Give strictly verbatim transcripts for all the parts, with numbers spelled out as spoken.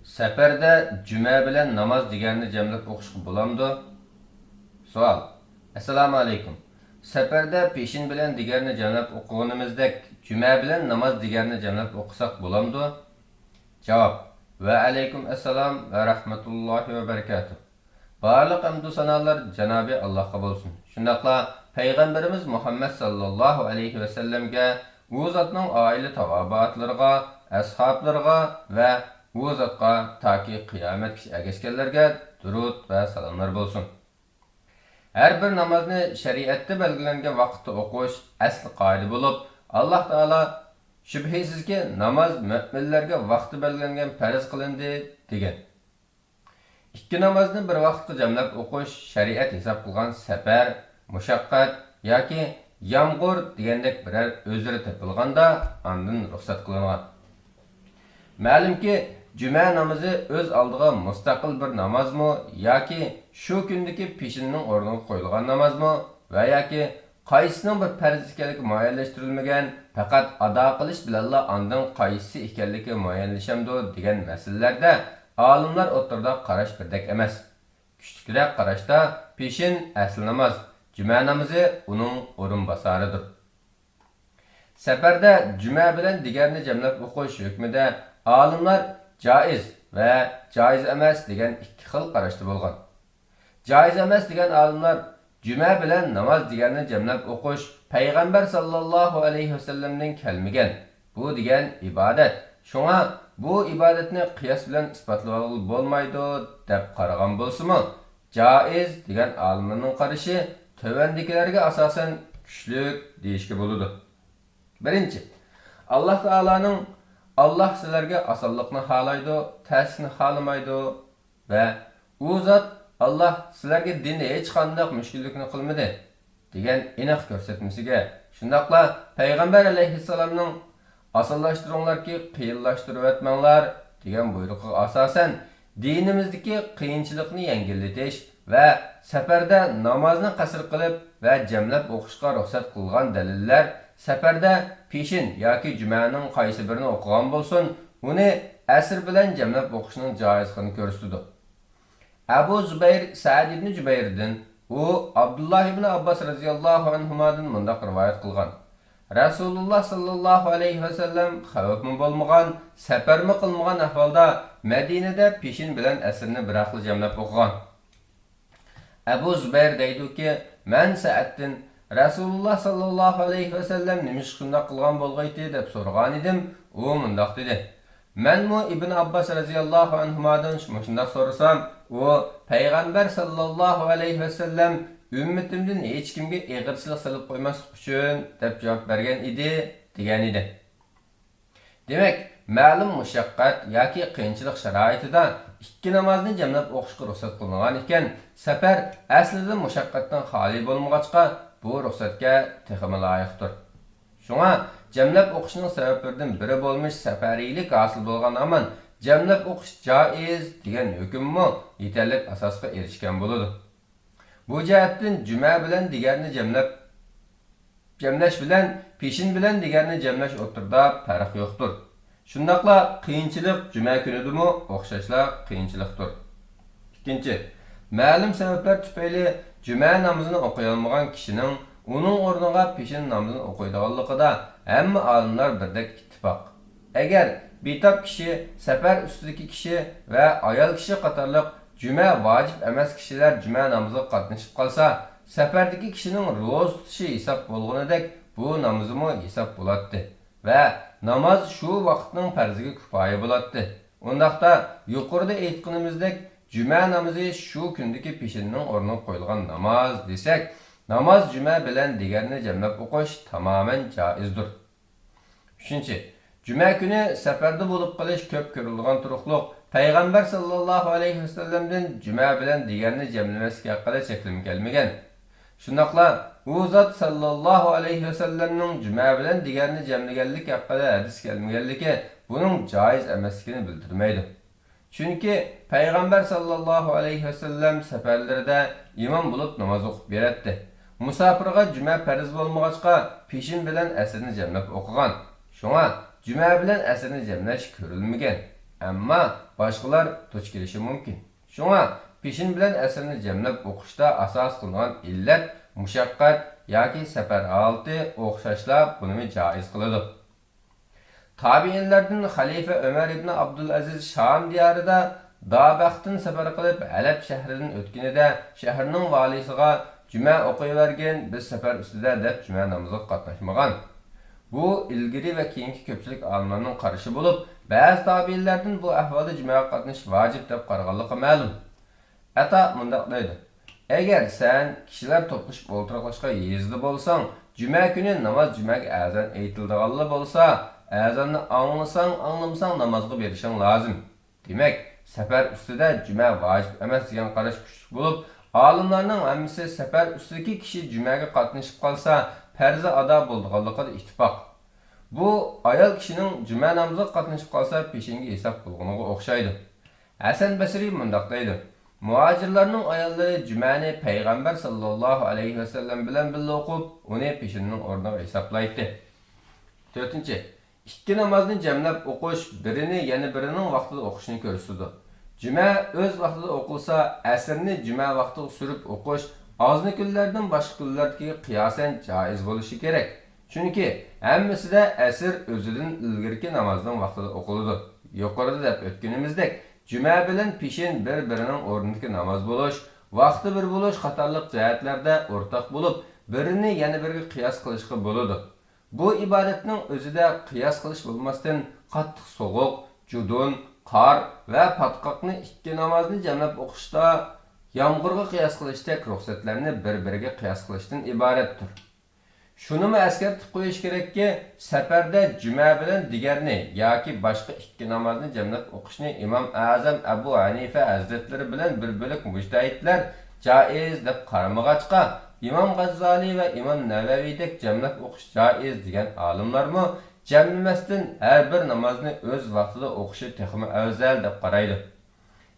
سەپەردە جۈمە بىلەن ناماز دىگەرنى جەملەپ ئوقۇشقا بولامدۇ؟ سوئال. ئەسسالامۇ ئەلەيكۇم. سەپەردە پېشىن بىلەن دىگەرنى جەملەپ ئوقۇغىنىمىزدەك، جۈمە بىلەن ناماز دىگەرنى جەملەپ ئوقۇساق بولامدۇ؟ جاۋاب. ۋە ئەلەيكۇم ئەسسالام ۋە رەھمەتۇللاھى ۋە بەرىكاتۇھ. بارلىق ھەمدۇ سانالار جانابى ئاللاھقا بولسۇن. شۇنداقلا پەيغەمبىرىمىز مۇھەممەد ساللاللاھۇ ئەلەيھى ۋەسەللەمگە، ئۇ زاتنىڭ ئائىلە تاۋابىئاتلىرىغا، ئەسھابلىرىغا ۋە ئۇ زاتقا تاكى قىيامەتكىچە ئەگەشكەنلەرگە دۇرۇد ۋە سالاملار بولسۇن. ھەر بىر نامازنى شەرىئەتتە بەلگىلەنگەن ۋاقىتتا ئوقۇش ئەسلى قائىدە بولۇپ، ئاللاھ تائالا، شۈبھىسىزكى، ناماز مۆمىنلەرگە ۋاقتى بەلگىلەنگەن پەرز قىلىندى، دېگەن. ئىككى نامازنى بىر ۋاقىتقا جەملەپ ئوقۇش شەرىئەت ھېساب قىلغان سەپەر، مۇشەققەت ياكى يامغۇر دېگەندەك بىرەر ئۆزرى تېپىلغاندا ئاندىن رۇخسەت قىلىنغان. مەلۇمكى، جۈمە نامىزى ئۆز ئالدىغا مۇستەقىل بىر نامازمۇ ياكى شۇ كۈندىكى پېشىننىڭ ئورنىغا قويۇلغان نامازمۇ ۋە ياكى قايسىنىڭ بىر پەرز ئىكەنلىكى مۇئەييەنلەشتۈرۈلمىگەن، پەقەت ئادا قىلىش بىلەنلا ئاندىن قايسىسى ئىكەنلىكى مۇئەييەنلىشەمدۇ دېگەن مەسىلىلەردە ئالىملار ئوتتۇرىدا قاراش بىردەك ئەمەس. كۈچلۈكرەك قاراشتا پېشىن ئەسلى ناماز، جۈمە نامىزى ئۇنىڭ ئورۇنباسارىدۇر. سەپەردە جۈمە بىلەن دىگەرنى جەملەپ ئوقۇش ھۆكمىدە ئالىملار جائىز ۋە جائىز ئەمەس دېگەن ئىككى خىل قاراشتا بولغان. جائىز ئەمەس دېگەن ئالىملار جۈمە بىلەن ناماز دىگەرنى جەملەپ ئوقۇش پەيغەمبەر ساللاللاھۇ ئەلەيھى ۋەسەللەمدىن كەلمىگەن، بۇ دېگەن ئىبادەت، شۇڭا بۇ ئىبادەتنى قىياس بىلەن ئىسپاتلىۋالغىلى بولمايدۇ، دەپ قارىغان بولسىمۇ، جائىز دېگەن ئالىملارنىڭ قارىشى تۆۋەندىكىلەرگە ئاساسەن كۈچلۈك دېيىشكە بولىدۇ. بىرىنچى، ئاللاھ تائالانىڭ، ئاللاھ سىلەرگە ئاسانلىقنى خالايدۇ، تەسلىكنى خالىمايدۇ ۋە ئۇ زات، ئاللاھ سىلەرگە دىندا ھېچقانداق مۈشكۈللۈكنى قىلمىدى، دېگەن ئېنىق كۆرسەتمىسىگە، شۇنداقلا پەيغەمبەر ئەلەيھىسسالامنىڭ ئاسانلاشتۇرۇڭلاركى، قىيىنلاشتۇرۇۋەتمەڭلار دېگەن بۇيرۇقىغا ئاساسەن، دىنىمىزدىكى قىيىنچىلىقنى يەڭگىللىتىش ۋە سەپەردە نامازنى قەسىر قىلىپ ۋە جەملەپ ئوقۇشقا رۇخسەت قىلغان دەلىللەر، سەپەردە پېشىن ياكى جۈمەنىڭ قايسى بىرىنى ئوقۇغان بولسۇن، ئۇنى ئەسىر بىلەن جەملەپ ئوقۇشنىڭ جائىزلىقىنى كۆرسىتىدۇ. ئەبۇ زۇبەير سەئىد ئىبنى جۇبەيردىن، ئۇ ئابدۇللا ئىبنى ئابباس رەزىياللاھۇ ئەنھۇمادىن مۇنداق رىۋايەت قىلغان: رەسۇلۇللا ساللاللاھۇ ئەلەيھى ۋەسەللەم خەۋپمۇ بولمىغان، سەپەرمۇ قىلمىغان ئەھۋالدا مەدىنىدە پېشىن بىلەن ئەسىرنى بىراقلا جەملەپ ئوقۇغان. ئەبۇ زۇبەير دەيدۇكى، مەن سەئەدتىن، رەسۇلۇللا ساللاللاھۇ ئەلەيھى ۋەسەللەم نېمىشقا شۇنداق قىلغان بولغىيتى دەپ سورىغانىدىم، ئۇ مۇنداق دېدى: مەنمۇ ئىبن ئابباس رەزىياللاھۇ ئەنھۇمادىن مۇشۇنداق سورىسام، ئۇ پەيغەمبەر ساللاللاھۇ ئەلەيھى ۋەسەللەم ئۈممىتىمدىن ھېچكىمگە ئېغىرچىلىق سېلىپ قويماسلىق ئۈچۈن دەپ جاۋاب بەرگەن ئىدى، دېگەنىدى. دېمەك، مەلۇم مۇشەققەت ياكى قىيىنچىلىق شارائىتىدا ئىككى نامازنى جەملەپ ئوقۇشقا رۇخسەت قىلىنغان ئىكەن، سەپەر ئەسلىدە مۇشەققەتتىن خالىي بولمىغاچقا، بۇ رۇخسەتكە تېخىمۇ لايىقتۇر. شۇڭا، جەملەپ ئوقۇشنىڭ سەۋەبلىرىدىن بىرى بولمىش سەپەرىيلىك ھاسىل بولغان ھامان، جەملەپ ئوقۇش جائىز دېگەن ھۆكۈممۇ يېتەرلىك ئاساسقا ئېرىشكەن بولىدۇ. بۇ جەھەتتىن جۈمە بىلەن دىگەرنى جەملەپ، جەملەش بىلەن پېشىن بىلەن دىگەرنى جەملەش ئوتتۇرىدا پەرق يوقتۇر. شۇنداقلا قىيىنچىلىق جۈمە كۈنىدىمۇ ئوخشاشلا قىيىنچىلىقتۇر. ئىككىنچى، مەلۇم سەۋەبلەر تۈپەيلى جۈمە نامىزىنى ئوقۇيالمىغان كىشىنىڭ ئۇنىڭ ئورنىغا پېشىن نامىزىنى ئوقۇيدىغانلىقىدا ھەممە ئالىملار بىردەك ئىتتىپاق. ئەگەر بىتاپ كىشى، سەپەر ئۈستىدىكى كىشى ۋە ئايال كىشى قاتارلىق جۈمە ۋاجىپ ئەمەس كىشىلەر جۈمە نامىزىغا قاتنىشىپ قالسا، سەپەردىكى كىشىنىڭ روزا تۇتۇشى ھېساب بولغىنىدەك بۇ نامىزىمۇ ھېساب بولاتتى ۋە ناماز شۇ ۋاقىتنىڭ پەرزىگە كۇپايە بولاتتى. ئۇنداقتا يۇقىرىدا ئېيتقىنىمىزدەك جۈمە نامىزى شۇ كۈندىكى پېشىننىڭ ئورنىغا قويۇلغان ناماز دېسەك، ناماز جۈمە بىلەن دىگەرنى جەملەپ ئوقۇش تامامەن جائىزدۇر. ئۈچىنچى، جۈمە كۈنى سەپەردە بولۇپ قېلىش كۆپ كۆرۈلىدىغان تۇرۇقلۇق. پەيغەمبەر ساللاللاھۇ ئەلەيھى ۋەسەللەمدىن جۈمە بىلەن دىگەرنى جەملىمەسلىك ھەققىدە چەكلىمە كەلمىگەن. شۇنداقلا ئۇ زات ساللاللاھۇ ئەلەيھى ۋەسەللەمنىڭ جۈمە بىلەن دىگەرنى جەملىگەنلىك ھەققىدە ھەدىس كەلمىگەنلىكى بۇنىڭ جائىز ئەمەسلىكىنى بىلدۈرمەيدۇ. چۈنكى پەيغەمبەر ساللاللاھۇ ئەلەيھى ۋەسەللەم سەپەرلىرىدە ئىمام بولۇپ ناماز ئوقۇپ بېرەتتى. مۇساپىرغا جۈمە پەرز بولمىغاچقا، پېشىن بىلەن ئەسىرنى جەملەپ ئوقۇغان. شۇڭا جۈمە بىلەن ئەسىرنى جەملەش كۆرۈلمىگەن. ئەمما باشقىلار دۇچ كېلىشى مۇمكىن. شۇڭا پېشىن بىلەن ئەسىرنى جەملەپ ئوقۇشتا ئاساس قىلىنغان ئىللەت، مۇشەققەت ياكى سەپەر ھالىتى ئوخشاشلا بۇنىمۇ جائىز قىلىدۇ. تابىئىنلاردىن خەلىپە ئۆمەر ئىبنى ئابدۇلئەزىز شام دىيارىدا دابەختىن سەپەر قىلىپ، ھەلەب شەھىرىدىن ئۆتكىنىدە، شەھەرنىڭ ۋالىسىغا، «جۈمە ئوقۇۋەرگىن، بىز سەپەر ئۈستىدە» دەپ، جۈمە نامىزىغا قاتناشمىغان. بۇ ئىلگىرى ۋە كېيىنكى كۆپچىلىك ئالىملارنىڭ قارىشى بولۇپ، بەزى تابىئىنلاردىن بۇ ئەھۋالدا جۈمەگە قاتنىشىش ۋاجىپ دەپ قارىغانلىقى مەلۇم. ئەتا مۇنداق دەيدۇ: «ئەگەر سەن كىشىلەر توپلىشىپ ئولتۇراقلاشقان يېزىدا بولساڭ، جۈمە كۈنى ناماز جۈمەگە ئەزان ئېيتىلىدىغانلا بولسا، ئەزاننى ئاڭلىساڭ، ئاڭلىمىساڭ نامازغا بېرىشىڭ لازىم.» دېمەك، سەپەر ئۈستىدە جۈمە ۋاجىپ ئەمەس دېگەن قاراش كۈچلۈك بولۇپ، ئالىملارنىڭ ھەممىسى سەپەر ئۈستىدىكى كىشى جۈمەگە قاتنىشىپ قالسا، پەرزى ئادا بولىدىغانلىقىدا ئىتتىپاق. بۇ ئايال كىشىنىڭ جۈمە نامىزىغا قاتنىشىپ قالسا، پېشىنگە ھېساب قىلغىنىغا ئوخشايدۇ. ھەسەن بەسرى مۇنداق دەيدۇ: مۇھاجىرلارنىڭ ئاياللىرى جۈمەنى پەيغەمبەر ساللاللاھۇ ئەلەيھى ۋەسەللەم بىلەن بىللە ئوقۇپ، ئۇنى پېشىننىڭ ئورنىغا ھېسابلايتتى. تۆتىنچى، ئىككى نامازنى جەملەپ ئوقۇش بىرىنى يەنە بىرىنىڭ ۋاقتىدا ئوقۇشنى كۆرسىتىدۇ. جۈمە ئۆز ۋاقتىدا ئوقۇلسا، ئەسىرنى جۈمە ۋاقتىغا سۈرۈپ ئوقۇش ئازنە كۈنلەردىن باشقا كۈنلەردىكىگە قىياسەن جائىز بولۇشى كېرەك. چۈنكى ھەممىسىدە ئەسىر ئۆزىدىن ئىلگىرىكى نامازنىڭ ۋاقتىدا ئوقۇلىدۇ. يۇقىرىدا دەپ ئۆتكىنىمىزدەك، جۈمە بىلەن پېشىن بىر-بىرىنىڭ ئورنىدىكى ناماز بولۇش، ۋاقتى بىر بولۇش قاتارلىق جەھەتلەردە ئورتاق بولۇپ، بىرىنى يەنە بىرىگە قىياس قىلىشقا بولىدۇ. بۇ ئىبادەتنىڭ ئۆزىدە قىياس قىلىش بولماستىن، قاتتىق سوغۇق، جۇدۇن، قار ۋە پاتقاقنى ئىككى نامازنى جەملەپ ئوقۇشتا يامغۇرغا قىياس قىلىشتەك رۇخسەتلەرنى بىر-بىرىگە قىياس قىلىشتىن ئىبارەتتۇر. شۇنىمۇ ئەسكەرتىپ قويۇش كېرەككى، سەپەردە جۈمە بىلەن دىگەرنى ياكى باشقا ئىككى نامازنى جەملەپ ئوقۇشنى ئىمام ئەزەم ئەبۇ ھەنىفە ھەزرەتلىرى بىلەن بىر بۆلەك مۇجتەھىدلەر جائىز دەپ قارىمىغاچقا، ئىمام غەززالى ۋە ئىمام نەۋەۋىدەك جەملەپ ئوقۇش جائىز دېگەن ئالىملارمۇ جەملىمەستىن ھەر بىر نامازنى ئۆز ۋاقتىدا ئوقۇشى تېخىمۇ ئەۋزەل دەپ قارايدۇ.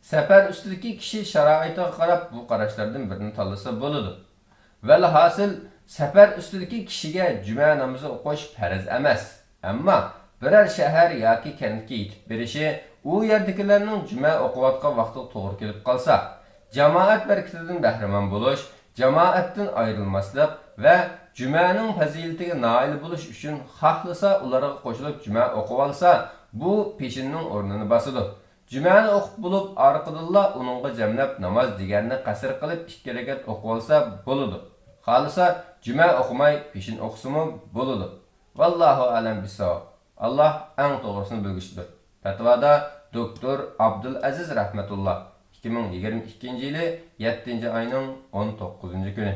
سەپەر ئۈستىدىكى كىشى شارائىتىغا قاراپ بۇ قاراشلاردىن بىرىنى تاللىسا بولىدۇ. ۋەلھاسىل، سەپەر ئۈستىدىكى كىشىگە جۈمە نامىزى ئوقۇش پەرز ئەمەس. ئەمما بىرەر شەھەر ياكى كەنتكە يېتىپ بېرىشى، ئۇ يەردىكىلەرنىڭ جۈمە ئوقۇۋاتقان ۋاقتىغا توغرا كېلىپ قالسا، جامائەت بەرىكىتىدىن بەھرىمەن بولۇش، جامائەتتىن ئايرىلماسلىق ۋە جۈمەنىڭ پەزىلىتىگە نائىل بولۇش ئۈچۈن خاھلىسا ئۇلارغا قوشۇلۇپ جۈمە ئوقۇۋالسا، بۇ پېشىننىڭ ئورنىنى باسىدۇ. جۈمەنى ئوقۇپ بولۇپ، ئارقىدىنلا ئۇنىڭغا جەملەپ ناماز دېگەننى قەسىر قىلىپ ئىككى رەكەت ئوقۇۋالسا بولىدۇ. خالىسا جۈمە ئوقۇماي پېشىن ئوقۇسىمۇ بولىدۇ. ۋاللاھۇ ئەلەم بىسساۋاب. ئاللاھ ئەڭ توغرىسىنى بىلگۈچىدۇر. پەتىۋادا دوكتور ئابدۇلئەزىز رەھمەتۇللا، ئىككى مىڭ يىگىرمە ئىككىنچى يىلى يەتتىنچى ئاينىڭ ئون توققۇزىنچى كۈنى.